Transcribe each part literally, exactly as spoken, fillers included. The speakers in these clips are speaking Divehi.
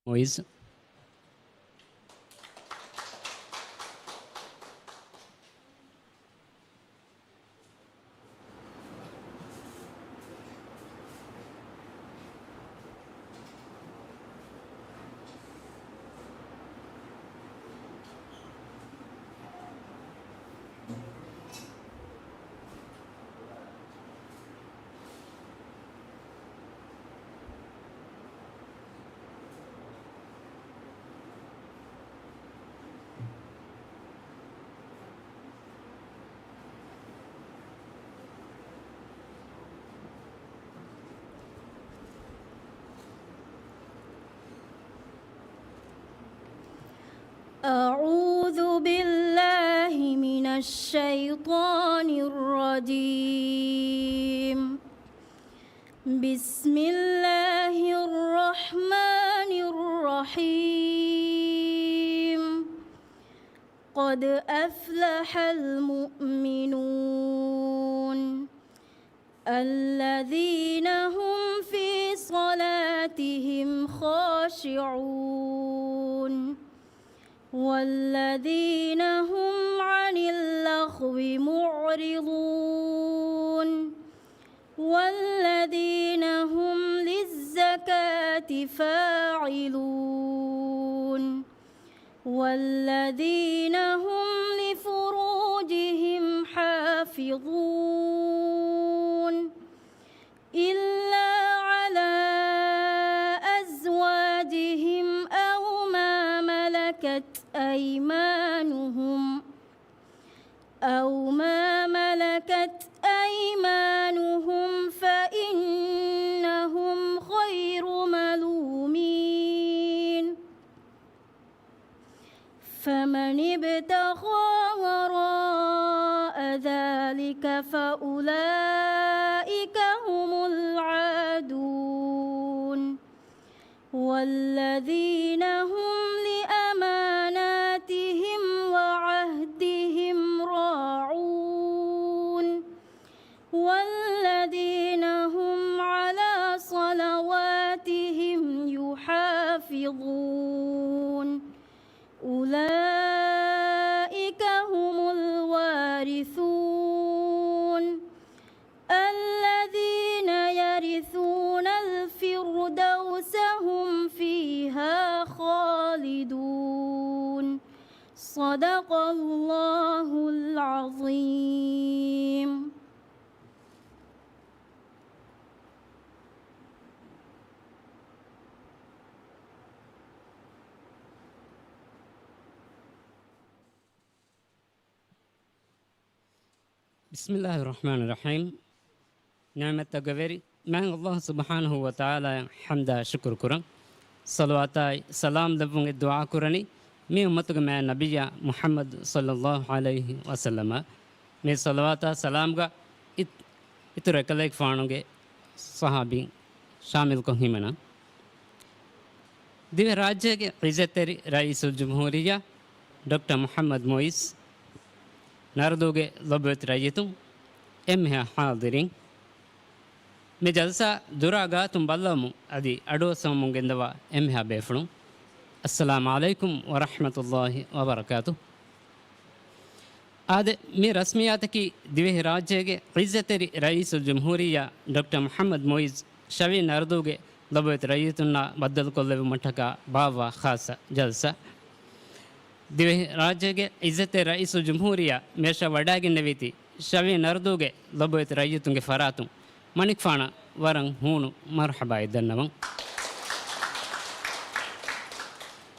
މުއިއްޒު. أعوذ بالله من الشيطان الرجيم. بسم الله الرحمن الرحيم. قد أفلح المؤمنون الذين هم في صلاتهم خاشعون والذين هم عن اللغو معرضون والذين هم للزكاة فاعلون والذين هم لفروجهم حافظون إلا على أزواجهم أو ما ملكت أيمانهم أو ما ملكت أيمانهم فإنهم غير ملومين. فمن ابتغى وراء ذلك فأولئك هم العادون. والذين هم لأماناتهم وعهدهم راعون. والذين هم على صلواتهم يحافظون. أولئك هم الوارثون الذين يرثون الفردوس هم فيها خالدون. صدق الله العظيم. بسم الله الرحمن الرحيم. ނިޢުމަތްތަކުގެ ވެރި މާތް ﷲ ސުބްޙާނަހޫ ވަތަޢާލާއަށް ޙަމްދާ ޝުކުރު ކުރަން. ޞަލަވާތާއި ސަލާމް ލެއްވުން އެ ދުޢާ ކުރަނީ މި އުއްމަތުގެ މާތް ނަބިއްޔާ މުޙައްމަދު ޞައްލައްލާހު ޢަލައިހި ވަސައްލަމަށް. މި ޞަލަވާތާ ސަލާމްގަ އިތުރު އެކަލޭގެފާނުގެ ޞަޙާބީން ޝާމިލްކޮށް ހިމެނަން. ދިވެހިރާއްޖޭގެ ޢިއްޒަތްތެރި ރައީސުލްޖުމްހޫރިއްޔާ ޑޮކްޓަރ މުޙައްމަދު މުޢިއްޒު، ނަރުދޫގެ ލޮބުވެތި ރައްޔިތުން، އެންމެހާ ޙާޟިރީން، މި ޖަލްސާ ދުރާ ގާތުން ބައްލަވަމުން އަދި އަޑުއައްސަވަމުން ގެންދަވާ އެންމެހާ ބޭފުޅުން، އައްސަލާމް ޢަލައިކުމް ވަރަޙްމަތުﷲ ވަބަރަކާތުހު. އާދެ، މި ރަސްމިއްޔާތަކީ ދިވެހިރާއްޖޭގެ ޢިއްޒަތްތެރި ރައީސުލްޖުމްހޫރިއްޔާ ޑޮކްޓަރ މުޙައްމަދު މުޢިއްޒު ޝަވި ނަރުދޫގެ ލޮބުވެތި ރައްޔިތުންނާ ބައްދަލުކޮށްލެއްވުމަށްޓަކާ ބާއްވާ ޚާއްޞަ ޖަލްސާ. ދިވެހިރާއްޖޭގެ ޢިއްޒަތްތެރި ރައީސުލްޖުމްހޫރިއްޔާ މިއަށަށް ވަޑައިގެންނެވީތީ ޝަވި ނަރުދޫގެ ލޮބުވެތި ރައްޔިތުންގެ ފަރާތުން މަނިކުފާނަށް ވަރަށް ހޫނު މަރުޙަބާއެއް ދަންނަވަން.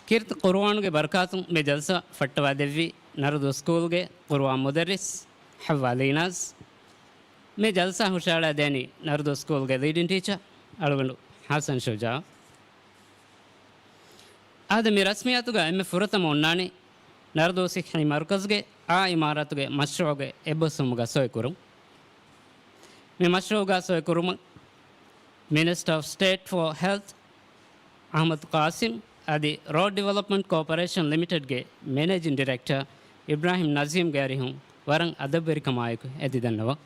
ކީރިތި ޤުރުއާނުގެ ބަރަކާތުން މި ޖަލްސާ ފައްޓަވާދެއްވީ ނަރުދޫ ސްކޫލްގެ ޤުރުއާން މުދައްރިސް ޙައްވާ ލީނާޒް. މި ޖަލްސާ ހުށައަޅާދޭނީ ނަރުދޫ ސްކޫލްގެ ލީޑިން ޓީޗަރ އަޅުގަނޑު ޙަސަން ޝުޖާ. އާދެ، މި ރަސްމިއްޔާތުގަ އެންމެ ފުރަތަމަ އޮންނާނީ ނަރުދޫ ޞިއްޙީ މަރުކަޒުގެ އާ އިމާރާތުގެ މަޝްރޫޢުގެ އެއްބަސްވުމުގަ ސޮއިކުރުން. މި މަޝްރޫޢުގަ ސޮއިކުރުމަށް މިނިސްޓަރ އޮފް ސްޓޭޓް ފޯ ހެލްތް އަޙްމަދު ޤާސިމް އަދި ރޯޑް ޑިވެލޮޕްމަންޓް ކޯޕަރޭޝަން ލިމިޓެޑްގެ މެނޭޖިން ޑިރެކްޓަރ އިބްރާހިމް ނަޒީމްގެ އަރިހުން ވަރަށް އަދަބުވެރިކަމާއެކު އެދިދަންނަވަން.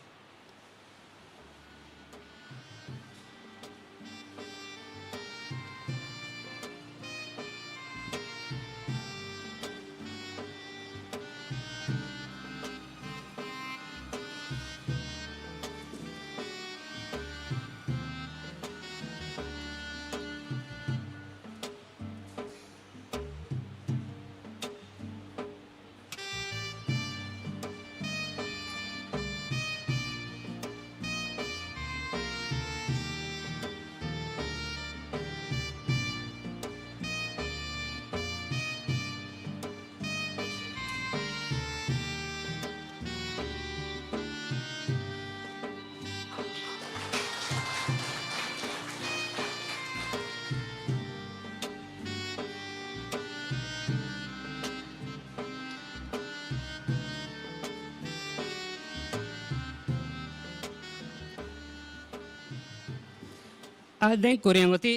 އާދެ، ދެން ކުރިއަށް އޮތީ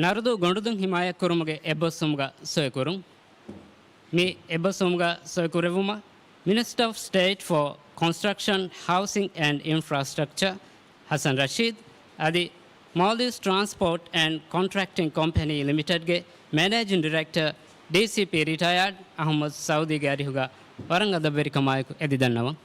ނަރުދޫ ގޮނޑުދޮށް ހިމާޔަތްކުރުމުގެ އެއްބަސްވުމުގަ ސޮއިކުރުން. މި އެއްބަސްވުމުގަ ސޮއިކުރެއްވުމަށް Minister of State for Construction, Housing and Infrastructure ހަސަން ރަޝީދު އަދި Maldives Transport and Contracting Company Limited ގެ Managing Director D C P Retired އަޙްމަދު ސައުދީގެ އަރިހުގަ ވަރަށް އަދަބުވެރިކަމާއެކު އެދި ދަންނަވަން.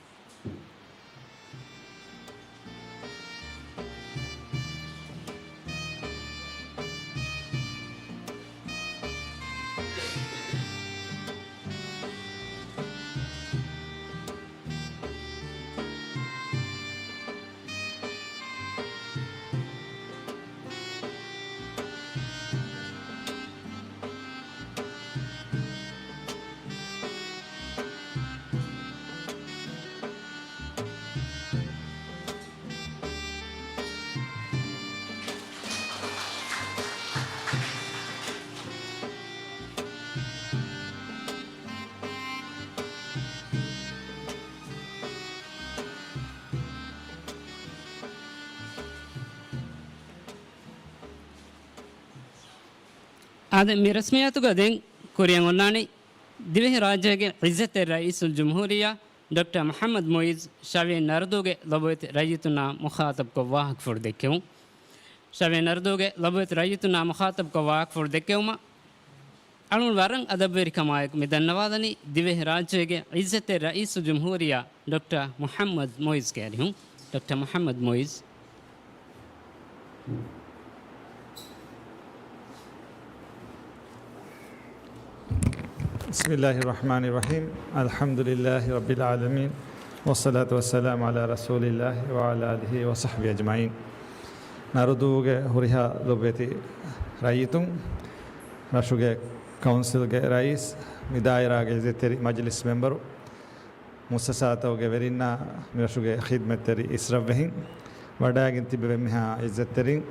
އާދެ، މި ރަސްމިއްޔާތުގަ ދެން ކުރިއަށް އޮންނާނީ ދިވެހިރާއްޖޭގެ ޢިއްޒަތްތެރި ރައީސުލްޖުމްހޫރިއްޔާ ޑޮކްޓަރ މުޙައްމަދު މުޢިއްޒު ޝަވިޔަނި ނަރުދޫގެ ލޮބުވެތި ރައްޔިތުންނާ މުޚާޠަބުކޮށް ވާހަކަފުޅު ދެއްކެވުން. ޝަވިޔަނި ނަރުދޫގެ ލޮބުވެތި ރައްޔިތުންނާ މުޚާޠަބުކޮށް ވާހަކަފުޅު ދެއްކެވުމަށް އަޅުގަނޑު ވަރަށް އަދަބުވެރިކަމާއެކު މި ދަންނަވާލަނީ ދިވެހިރާއްޖޭގެ ޢިއްޒަތްތެރި ރައީސުލްޖުމްހޫރިއްޔާ ޑޮކްޓަރ މުޙައްމަދު މުޢިއްޒުގެ އަރިހުން. ޑޮކްޓަރ މުޙައްމަދު މުޢިއްޒު. بسم الله الرحمن الرحيم. الحمد لله رب العالمين. والصلاة والسلام على رسول الله وعلى آله وصحبه أجمعين. ނަރުދޫގެ ހުރިހާ ލޮބުވެތި ރައްޔިތުން، ރަށުގެ ކައުންސިލްގެ ރައީސް، މި ދާއިރާގެ ޢިއްޒަތްތެރި މަޖިލިސް މެމްބަރު، މުއައްސަސާތަކުގެ ވެރިންނާ، މިރަށުގެ ޚިދްމަތްތެރި އިސްރަށްވެހިން، ވަޑައިގެން ތިއްބެވި މިހާ ޢިއްޒަތްތެރިން،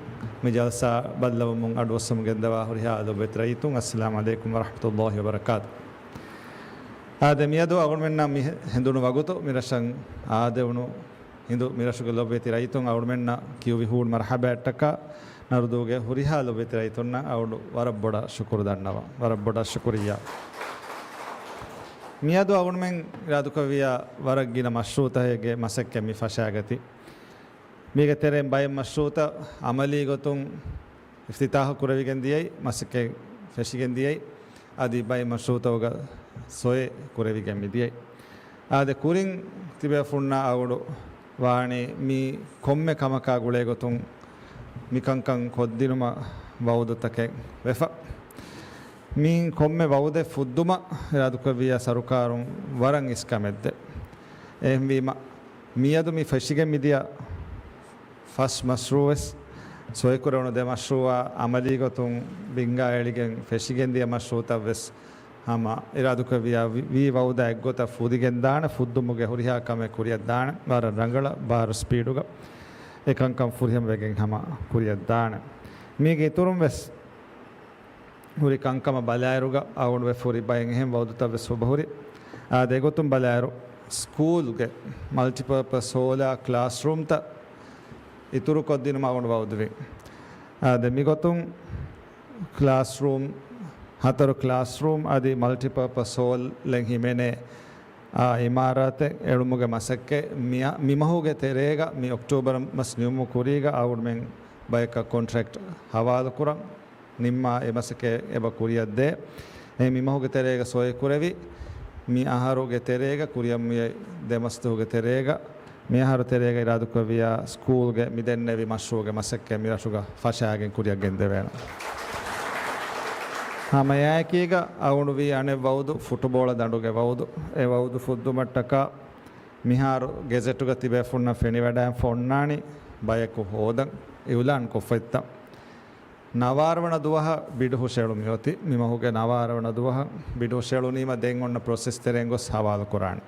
މި ޖަލްސާ ބައްލަވަމުން އަޑުއައްސަމުން ގެންދަވާ ހުރިހާ ލޮބުވެތި ރައްޔިތުން، އައްސަލާމު ޢަލައިކުމް ވަރަޙްމަތުﷲި ވަބަރަކާތު. އާދެ، މިއަދު އަޅުގަނޑުމެންނަށް މި ހެނދުނު ވަގުތު މި ރަށަށް އާދެވުނު ހިނދު މިރަށުގެ ލޮބުވެތި ރައްޔިތުން އަޅުމެންނަށް ކިޔުވި ހޫނު މަރްޙަބާއަށްޓަކާ ނަރުދޫގެ ހުރިހާ ލޮބުވެތި ރައްޔިތުންނަށް އަޅުގަނޑު ވަރަށް ބޮޑަށް ޝުކުރު ދަންނަވަން. ވަރަށް ބޮޑަށް ޝުކުރިއްޔާ. މިއަދު އަޅުމެން އިރާދުކުރެއްވިއްޔާ ވަރަށް ގިނަ މަޝްރޫޢުތަކެއްގެ މަސައްކަތް މި ފަށާގަތީ. މީގެ ތެރެއިން ބައެއް މަޝްރޫޢުތައް ޢަމަލީ ގޮތުން އިފްތިތާޙު ކުރެވިގެން ދިޔައީ، މަސައްކަތް ފެށިގެން ދިޔައީ، އަދި ބައެއް މަޝްރޫޢުތަކުގަ ސޮއެ ކުރެވިގެން މިދިޔައީ. އާދެ، ކުރިން ތިބޭފުންނާ އަޅުގަނޑު ވާނީ މި ކޮންމެ ކަމަކާ ގުޅޭގޮތުން މި ކަންކަން ކޮށްދިނުމަށް ވަޢުދުތަކެއް ވެފަ. މި ކޮންމެ ވަޢުދެއް ފުއްދުމަށް އިރާދުކުރެއްވިއްޔާ ސަރުކާރުން ވަރަށް އިސްކަމެއްދޭ. އެހެންވީމަ، މިއަދު މި ފެށިގެން މިދިޔަ ފަސް މަޝްރޫޢުވެސް ސޮއިކުރެވުނު ދެ މަޝްރޫޢާ ޢަމަލީގޮތުން ބިންގާ އެޅިގެން ފެށިގެންދިޔަ މަޝްރޫޢުތައްވެސް ހަމަ އިރާދުކުރެއްވިއްޔާ ވި-، ވީ ވަޢުދާ އެއްގޮތަށް ފުދިގެންދާނެ، ފުއްދުމުގެ ހުރިހާ ކަމެއް ކުރިއަށްދާނެ، ވަރަށް ރަނގަޅަށް ބާރު ސްޕީޑުގަ އެކަންކަން ފުރިހަމަވެގެން ހަމަ ކުރިއަށްދާނެ. މީގެ އިތުރުން ވެސް ހުރި ކަންކަމަށް ބަލާއިރުގަ އަޅުގަނޑު ވެފަ ހުރި ބައެއް އެހެން ވަޢުދުތައް ވެސް އޮބަހުރި. އާދެ، އެގޮތުން ބަލާއިރު، ސްކޫލްގެ މަލްޓިޕާޕަސް ހޯލާ ކްލާސްރޫމްތައް އިތުރުކޮށްދިނުމަށް އަޅުގަނޑު ވަޢުދުވި. އާދެ، މިގޮތުން ކްލާސްރޫމް، ހަތަރު ކްލާސްރޫމް އަދި މަލްޓިޕާޕަސް ހޯލް އިން ހިމެނޭ، އާ، އިމާރާތެއް އެޅުމުގެ މަސައްކަތް މި-، މި މަހުގެ ތެރޭގަ، މި އޮކްޓޯބަރ މަސް ނިމުމުގެ ކުރީގަ އަޅުގަނޑުމެން ބަޔަކަށް ކޮންޓްރެކްޓް ހަވާލުކުރަން ނިންމާ އެ މަސައްކަތް އެބަ ކުރިއަށްދޭ. އެ މި މަހުގެ ތެރޭގަ ސޮއި ކުރެވި، މި އަހަރުގެ ތެރޭގަ ކުރިއަށް މިއައި ދެ މަސްދުވަހުގެ ތެރޭގަ، މި އަހަރު ތެރޭގަ އިރާދުކުރެއްވިއްޔާ ސްކޫލްގެ މި ދެންނެވި މަޝްރޫޢުގެ މަސައްކަތް މި ރަށުގަ ފަށާގެން ކުރިއަށް ގެންދެވޭނެ. ހަމައެއާއެކީގަ އަޅުގަނޑު ވީ އަނެއް ވަޢުދު، ފުޓުބޯޅަ ދަނޑުގެ ވަޢުދު. އެ ވަޢުދު ފުއްދުމަށްޓަކާ މިހާރު ގެޒެޓުގަ ތިބޭފުންނަށް ފެނިވަޑައިގެންފަ އޮންނާނީ ބަޔަކު ހޯދަން އިޢުލާން ކޮށްފައިތަ. ނަވާރަވަނަ ދުވަހަށް ބިޑު ހުށައެޅުމި އޮތީ. މި މަހުގެ ނަވާރަވަނަ ދުވަހަށް ބިޑު ހުށައެޅުނީމަ ދެން އޮންނަ ޕްރޮސެސް ތެރެއިން ގޮސް ހަވާލު ކުރާނެ.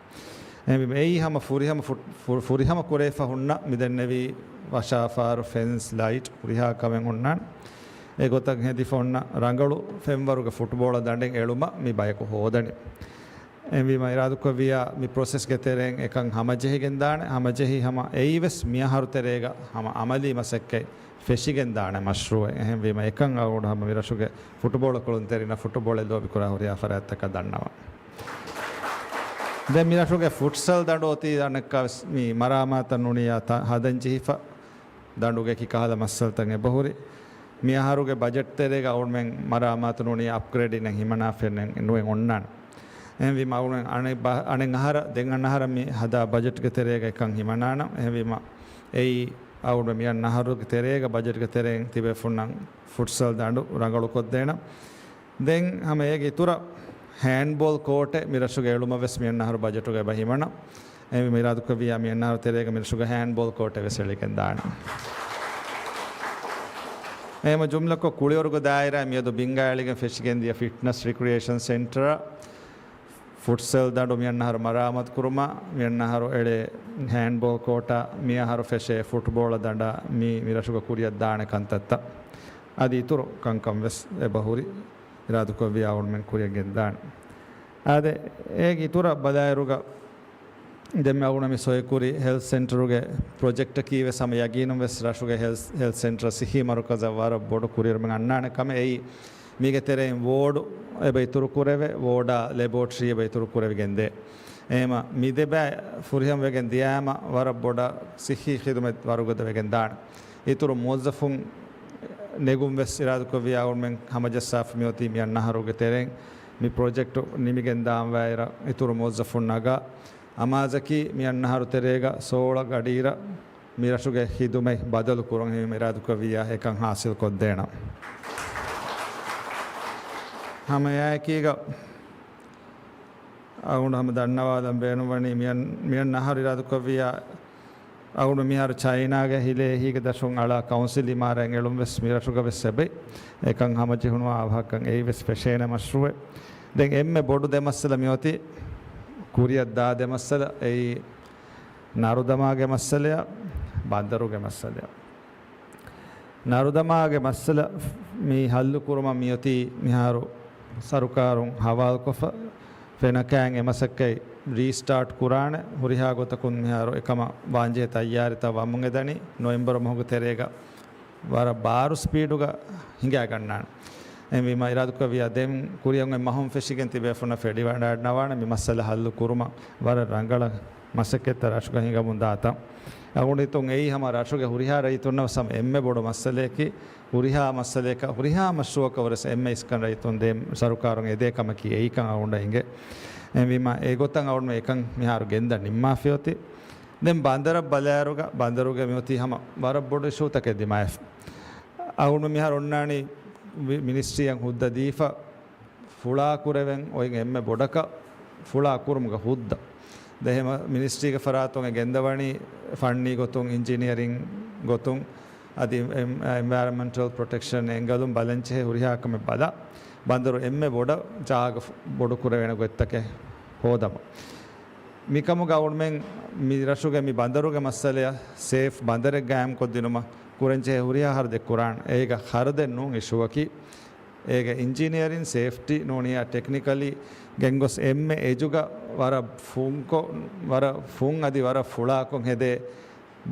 އެހެންވީމަ އެއީ ހަމަ ފުރިހަމަ ފު-، ފު-، ފުރިހަމަ ކުރެވިފަ ހުންނަ މި ދެންނެވި ވަށާފާރު، ފެންސް، ލައިޓް ހުރިހާ ކަމެއް އޮންނާނެ. އެގޮތަށް ހެދިފަ އޮންނަ ރަނގަޅު ފެންވަރުގެ ފުޓްބޯޅަ ދަނޑެއް އެޅުމަށް މި ބަޔަކު ހޯދަނީ. އެހެންވީމަ އިރާދުކުރެއްވިއްޔާ މި ޕްރޮސެސްގެ ތެރެއިން އެކަން ހަމަޖެހިގެންދާނެ. ހަމަޖެހި ހަމަ އެއީވެސް މިއަހަރު ތެރޭގަ ހަމަ އަމަލީ މަސައްކަތް ފެށިގެން ދާނެ މަޝްރޫއެއް. އެހެންވީމަ، އެކަން އަޅުގަނޑު ހަމަ މިރަށުގެ ފުޓުބޯޅަ ކުޅުންތެރިންނަށް ފުޓުބޯޅަ ލޯބިކުރާ ހުރިހާ ފަރާތްތަކަށް ދަންނަވަން. ދެން މިރަށުގެ ފުޓްސަލް ދަނޑު އޮތީ އަނެއްކާވެސް މި މަރާމާތަށް ނޫނިއްޔާ ތަ-، ހަދަން ޖެހިފަ. ދަނޑުގެ ކި ކަހަލަ މައްސަލަތައް އެބަހުރި. މިއަހަރުގެ ބަޖެޓް ތެރޭގަ އަޅުމެން މަރާމާތު ނޫނިއްޔާ އަޕްގްރޭޑިން ހިމަނާ ފެންނެން ނުވެ އޮންނާނެ. އެހެންވީމަ އަޅުމެން އަނެއް ބަ-، އަނެއް އަހަރަށް ދެން އަންނަ އަހަރަށް މި ހަދާ ބަޖެޓްގެ ތެރޭގަ އެކަން ހިމަނާނަން. އެހެންވީމަ އެއީ އަޅުމެން މި އަންނަ އަހަރުގެ ތެރޭގަ ބަޖެޓްގެ ތެރެއިން ތިބޭފުންނަށް ފުޓްސަލް ދަނޑު ރަނގަޅުކޮށްދޭނަން. ދެން ހަމަ އޭގެ އިތުރަށް ހޭންޑްބޯލް ކޯޓެއް މި ރަށުގެ އެޅުމަށް ވެސް މި އަންނަ އަހަރު ބަޖެޓުގަ އެބަ ހިމަނަން. އެހެންވީމަ އިރާދަކުރެއްވިއްޔާ މި އަންނަ އަހަރު ތެރޭގަ މި ރަށުގަ ހޭންޑްބޯލް ކޯޓެއް ވެސް އެޅިގެން ދާނަން. އެހެންވީމަ ޖުމްލަކޮށް ކުޅިވަރުގެ ދާއިރާ މިއަދު ބިންގާ އެޅިގެން ފެށިގެން ދިޔަ ފިޓްނަސް ރިކްރިއޭޝަން ސެންޓަރ ފުޓްސަލް ދަނޑު މިއަންނަ އަހަރު މަރާމާތު ކުރުމަށް، މިއަންނަ އަހަރު އެޅޭ ހޭންޑްބޯލް ކޯޓަށް، މި އަހަރު ފެށޭ ފުޓްބޯޅަ ދަނޑަށް މި، މި ރަށުގަ ކުރިއަށް ދާނެ ކަންތައްތައް. އަދި އިތުރު ކަންކަން ވެސް އެބަހުރި އިރާދަކުރެއްވިއްޔާ އަޅުމެން ކުރިއަށް ގެންދާނެ. އާދެ، އޭގެ އިތުރަށް ބަލާއިރުގަ ދެންމެ އަޅުގަނޑު މި ސޮއިކުރި ހެލްތް ސެންޓަރުގެ ޕްރޮޖެކްޓަކީ ވެސް ހަމަ ޔަގީނުން ވެސް ރަށުގެ ހެލްތް، ހެލްތް ސެންޓަރ ސިއްހީ މަރުކަޒަށް ވަރަށް ބޮޑު ކުރިއެރުމެއް އަންނާނެ ކަމެއް. އެއީ މީގެ ތެރެއިން ވޯޑު އެބަ އިތުރު ކުރެވޭ، ވޯޑާ ލެބޯޓްރީ އެބަ އިތުރު ކުރެވިގެން ދޭ. އެހެންވީމަ މި ދެބައި ފުރިހަމަވެގެން ދިޔާމަ ވަރަށް ބޮޑަށް ސިއްހީ ޚިދުމަތް ވަރުގަދަވެގެން ދާނެ. އިތުރު މުވައްޒަފުން ނެގުން ވެސް އިރާދަކުރެއްވިއްޔާ އަޅުމެން ހަމަޖައްސާފަ މިއޮތީ މި އަންނަ އަހަރުގެ ތެރެއިން މި ޕްރޮޖެކްޓު ނިމިގެން ދާން ވާއިރަށް އިތުރު މުވައްޒަފުން ނަގާ. އަމާޒަކީ މި އަންނަ އަހަރު ތެރޭގަ ސޯޅަ ގަޑިއިރަށް މި ރަށުގެ ޚިދުމަތް ބަދަލު ކުރުން ހިމެނޭ އިރާދަކުރެއްވިއްޔާ އެކަން ހާސިލް ކޮށްދޭނަން. ހަމަ އެއާއެކީގަ އަޅުގަނޑު ހަމަ ދަންނަވާލަން ބޭނުންވަނީ މިއަން-، މިއަންނަ އަހަރު އިރާދަކުރެއްވިއްޔާ އަޅުގަނޑު މިހާރު ޗައިނާގެ ހިލޭ އެހީގެ ދަށުން އަޅާ ކައުންސިލް އިމާރާތް އެޅުން ވެސް މި ރަށުގަ ވެސް އެބައި. އެކަން ހަމަޖެހުނުވާ އަވަހަކަށް އެއީ ވެސް ފެށޭނެ މަޝްރޫއެއް. ދެން އެންމެ ބޮޑު ދެ މައްސަލަ މިއޮތީ ކުރިއަށް ދާ ދެ މައްސަލަ އެއީ ނަރުދަމާގެ މައްސަލައާ ބަނދަރުގެ މައްސަލައާ. ނަރުދަމާގެ މައްސަލަ މި ހައްލު ކުރުމަށް މިއޮތީ މިހާރު ސަރުކާރުން ހަވާލުކޮށްފަ ފެނަކައިން އެ މަސައްކަތް ރީސްޓާޓް ކުރާނެ. ހުރިހާ ގޮތަކުން މިހާރު އެކަމަށް ވާންޖެހޭ ތައްޔާރިތައް ވަމުން އެދަނީ. ނޮވެމްބަރު މަހުގެ ތެރޭގަ ވަރަށް ބާރު ސްޕީޑުގަ ހިނގާގަންނާނެ. އެހެންވީމަ އިރާދަކުރެއްވިއްޔާ ދެން ކުރިއަށް އޮތް މަހުން ފެށިގެން ތިބޭފުންނަށް ފެނިވަޑައިގަންނަވާނެ މި މައްސަލަ ހައްލު ކުރުމަށް ވަރަށް ރަނގަޅަށް މަސައްކަތްތައް ރަށުގަ ހިނގަމުން ދާތަން. އަޅުގަނޑު ހިތުން އެއީ ހަމަ ރަށުގެ ހުރިހާ ރައްޔިތުންނަށް ވެސް ހަމަ އެންމެ ބޮޑު މައްސަލައަކީ، ހުރިހާ މައްސަލައަކަށް، ހުރިހާ މަޝްރޫއަކަށް ވެސް އެންމެ އިސްކަން ރައްޔިތުން ދޭ ސަރުކާރުން އެދޭ ކަމަކީ އެއީކަން އަޅުގަނޑަށް އިނގޭ. އެހެންވީމަ އެގޮތަށް އަޅުގަނޑު އެކަން މިހާރު ގެންދަން ނިންމާފިއޮތީ. ދެން ބަނދަރަށް ބަލާއިރުގަ ބަނދަރުގެ މިއޮތީ ހަމަ ވަރަށް ބޮޑު އިޝޫތަކެއް ދިމާވެފަ. އަޅުގަނޑު މިހާރު އޮންނާނީ ވި-، މިނިސްޓްރީއަށް ހުއްދަ ދީފަ، ފުޅާ ކުރެވެން އޮތް އެންމެ ބޮޑަކަށް ފުޅާ ކުރުމުގެ ހުއްދަ. ދެން ހަމަ މިނިސްޓްރީގެ ފަރާތުން އެ ގެންދަވަނީ ފަންނީ ގޮތުން، އިންޖިނިއަރިން ގޮތުން، އަދި އެން-، އެންވަޔަރަމެންޓަލް ޕްރޮޓެކްޝަން އެންގަލުން ބަލަންޖެހޭ ހުރިހާ ކަމެއް ބަލާ، ބަނދަރު އެންމެ ބޮޑަށް ޖާގަ ފު-، ބޮޑު ކުރެވޭނެ ގޮތްތަކެއް ހޯދަމުން. މިކަމުގަ އަޅުމެން މި ރަށުގެ މި ބަނދަރުގެ މައްސަލަޔަށް ސޭފް ބަނދަރެއް ގާއިމްކޮށްދިނުމަށް ކުރަންޖެހޭ ހުރިހާ ހަރަދެއް ކުރާނެ. އޭގަ ހަރަދެއް ނޫން އިޝޫއަކީ. އޭގެ އިންޖިނިއަރިން، ސޭފްޓީ ނޫނިއްޔާ ޓެކްނިކަލީ ގެންގޮސް އެންމެ އެޖުގަ ވަރަށް ފުންކޮށް، ވަރަށް ފުން އަދި ވަރަށް ފުޅާކޮށް ހެދޭ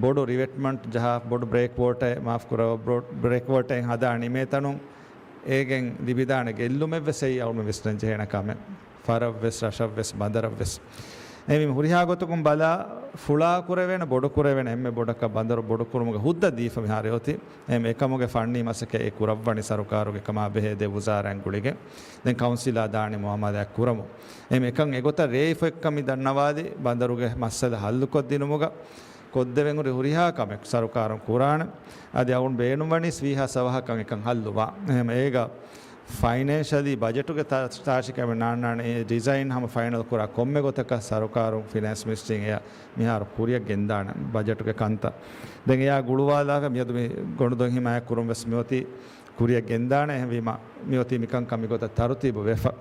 ބޮޑު ރިވެޓްމަންޓް ޖަހާ، ބޮޑު ބްރޭކް ވޯޓަރެއް، މާފް ކުރައްވާ، ބްރޯ-، ބްރޭކް ވޯޓަރެއް ހަދާ ނިމޭތަނުން އޭގެން ލިބިދާނެ ގެއްލުމެއްވެސް އެއީ އަޅުމެން ވިސްނަން ޖެހޭނެ ކަމެއް. ފަރަށްވެސް، ރަށަށްވެސް، ބަނދަރަށްވެސް. އެހެންވީމަ ހުރިހާ ގޮތަކުން ބަލާ، ފުޅާ ކުރެވޭނެ، ބޮޑު ކުރެވޭނެ އެންމެ ބޮޑަކަށް ބަނދަރު ބޮޑު ކުރުމުގެ ހުއްދަ ދީފަ މިހާރު އޮތީ. އެހެން އެކަމުގެ ފަންނީ މަސައްކަތް އެ ކުރައްވަނީ ސަރުކާރުގެ ކަމާ ބެހޭ ދެ ވުޒާރާއިން ގުޅިގެން. ދެން ކައުންސިލާ ދާނީ މުއާމަލާތް ކުރަމުން. އެހެން އެކަން އެގޮތަށް ރޭވިފައި ކަމަށް މި ދަންނަވާލީ، ބަނދަރުގެ މައްސަލަ ހައްލުކޮށްދިނުމުގަ ކޮށްދެވެން ހުރި ހުރިހާ ކަމެއް ސަރުކާރުން ކުރާނެ. އަދި އަޅުގަނޑު ބޭނުންވަނީސް ވީހާ ސަވަހަކަށް އެކަން ހައްލުވާ. އެހެން އޭގަ ފައިނޭންޝަލީ ބަޖެޓުގެ ތާ-، ތާށިކަމެއް ނާންނާނެ. އެ ޑިޒައިން ހަމަ ފައިނަލް ކުރާ ކޮންމެ ގޮތަކަށް ސަރުކާރުން ފިނޭންސް މިނިސްޓްރީން އެޔަށް މިހާރު ކުރިއަށް ގެންދާނެ ބަޖެޓުގެ ކަންތައް. ދެން އެޔާ ގުޅުވާލާފަ މިއަދު މި ގޮނޑުދޮށް ހިމާޔަތް ކުރުން ވެސް މިއޮތީ ކުރިއަށް ގެންދާނެ. އެހެންވީމަ މިއޮތީ މިކަންކަން މިގޮތަށް ތަރުތީބު ވެފަ.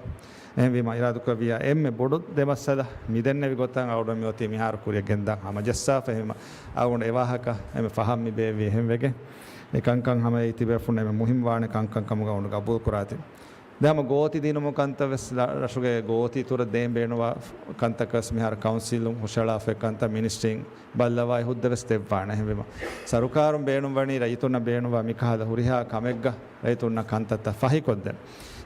އެހެންވީމަ އިރާދަކުރެއްވިއްޔާ އެންމެ ބޮޑު ދެ މައްސަލަ މިދެންނެވި ގޮތަށް އަޅުގަނޑު މިއޮތީ މިހާރު ކުރިއަށް ގެންދާން ހަމަޖައްސާފަ. އެހެންވީމަ އަޅުގަނޑު އެވާހަކަ އެންމެ ފަހަށް މި ބޭއްވީ އެހެންވެގެން. އެ ކަންކަން ހަމަ އެ ތިބޭފުން އެންމެ މުހިންމުވާނެ ކަންކަން ކަމުގަ އަޅުގަނޑު ގަބޫލު ކުރާތި. ދެ ހަމަ ގޯތި ދިނުމު ކަންތައް ވެސް ރަ-، ރަށުގެ ގޯތި އިތުރަށް ދޭން ބޭނުންވާ ކަންތަކަށް ވެސް މިހާރު ކައުންސިލުން ހުށަހަޅާފައި ކަންތައް މިނިސްޓްރީން ބައްލަވާ އެ ހުއްދަ ވެސް ދެއްވާނެ. އެހެންވީމަ، ސަރުކާރުން ބޭނުންވަނީ ރައްޔިތުންނަށް ބޭނުންވާ މިކަހަލަ ހުރިހާ ކަމެއްގަ ރައްޔިތުންނަށް ކަންތައްތައް ފަހިކޮށްދޭން.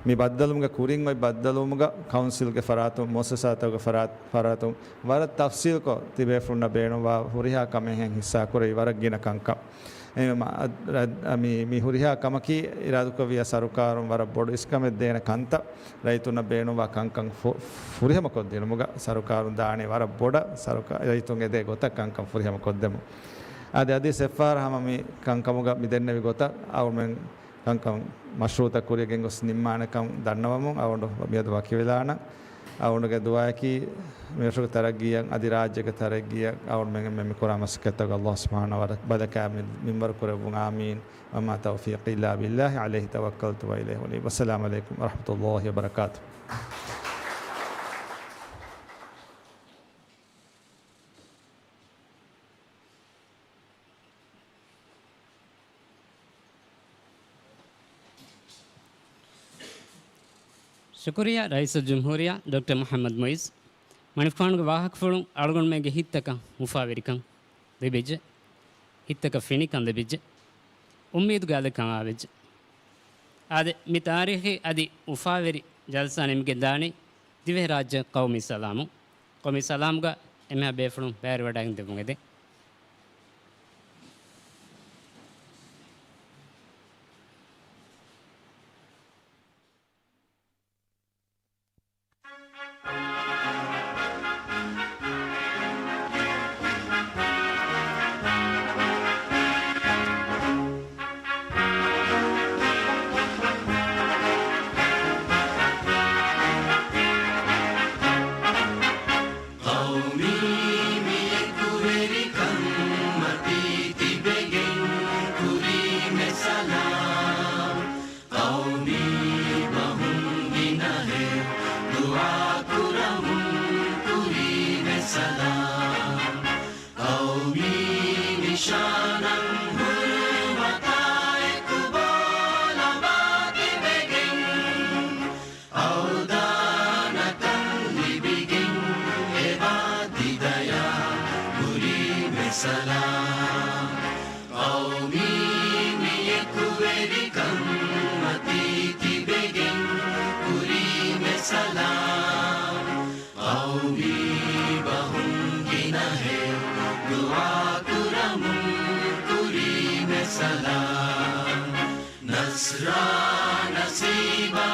މި ބައްދަލުވުމުގެ ކުރިން އޮތް ބައްދަލުވުމުގަ ކައުންސިލްގެ ފަރާތުން، މުއައްސަސާތަކުގެ ފަރާތް، ފަރާތުން ވަރަށް ތަފްސީލްކޮށް ތިބޭފުޅުންނަށް ބޭނުންވާ ހުރިހާ ކަމެއްހެން ހިއްސާކުރެވި ވަރަށް ގިނަ ކަންކަން. އެ މަ-، އަ-، އަ-، މި، މި ހުރިހާ ކަމަކީ އިރާދަކުރެއްވިޔާ ސަރުކާރުން ވަރަށް ބޮޑު އިސްކަމެއް ދޭނެ ކަންތައް، ރައްޔިތުންނަށް ބޭނުންވާ ކަންކަން ފު-، ފުރިހަމަކޮށްދިނުމުގަ ސަރުކާރުން ދާނީ ވަރަށް ބޮޑަށް، ސަރުކާ-، ރައްޔިތުން އެދޭ ގޮތަށް ކަންކަން ފުރިހަމަކޮށްދެމުން. އަދި އަދި ސެފާރ ހަމަ މި ކަންކަމުގަ މި ދެންނެވި ގޮތަށް އަޅުމެން ކަންކަން މަޝްރޫއުތައް ކުރިޔަށް ގެންގޮސް ނިންމާނެކަން ދަންނަވަމުން އަޅުގަނޑު މިއަދު ވަކިވެލާނަން. އަޅުގަނޑުގެ ދުޢާއަކީ މިރަށުގެ ތަރައްގީއަށް އަދި ރާއްޖޭގެ ތަރައްގީއަށް އަޅުގަނޑުމެން އެންމެ މިކުރާ މަސައްކަތްތަކަށް ﷲ ސުބްޙާނަހޫ ވަތަޢާލާ ބަރަކާތް މިންވަރު ކުރެއްވުން. އާމީން. وما توفيقي إلا بالله، عليه توكلت وإليه أنيب. والسلام عليكم ورحمة الله وبركاته. ޝުކުރިއްޔާ ރައީސުލްޖުމްހޫރިއްޔާ ޑޮކްޓަރ މުޙައްމަދު މުޢިއްޒު. މަނިކުފާނުގެ ވާހަކަފުޅުން އަޅުގަނޑުމެންގެ ހިތްތަކަށް އުފާވެރިކަން ލިބިއްޖެ. ހިތްތަކަށް ފިނިކަން ލިބިއްޖެ. އުއްމީދުގެ އަލިކަން އާވެއްޖެ. އާދެ، މި ތާރީޚީ އަދި އުފާވެރި ޖަލްސާ ނިމިގެންދާނީ ދިވެހިރާއްޖެ ޤައުމީ ސަލާމުން. ޤައުމީ ސަލާމުގަ އެންމެހާ ބޭފުޅުން ބައިވެރިވަޑައިގެން ދެއްވުން އެދެން. ޤައުމީ މި އެކުވެރިކަން މަތީ ތިބެގެން ކުރީމެ ސަލާމް. ޤައުމީ ބަހުން ގިނަހެއް ދުޢާ ކުރަމުން ކުރީމެ ސަލާމް. ޤައުމީ ނިޝާނަށް ހުރުމަތާ އެކު ބޯ ލަނބާ ތިބެގެން، އަވްދާނަކަން ލިބިގެން އެބާ ތިދަޔާ ކުރީމެ ސަލާމް. ޤައުމީ މި އެކުވެރިކަން މަތީ ތިބެގެން ކުރީމެ ސަލާމް. ޤައުމީ ބަހުން ގިނަހެއް ދުޢާ ކުރަމުން ކުރީމެ ސަލާމް. ނަޞްރާ ނަސީބާ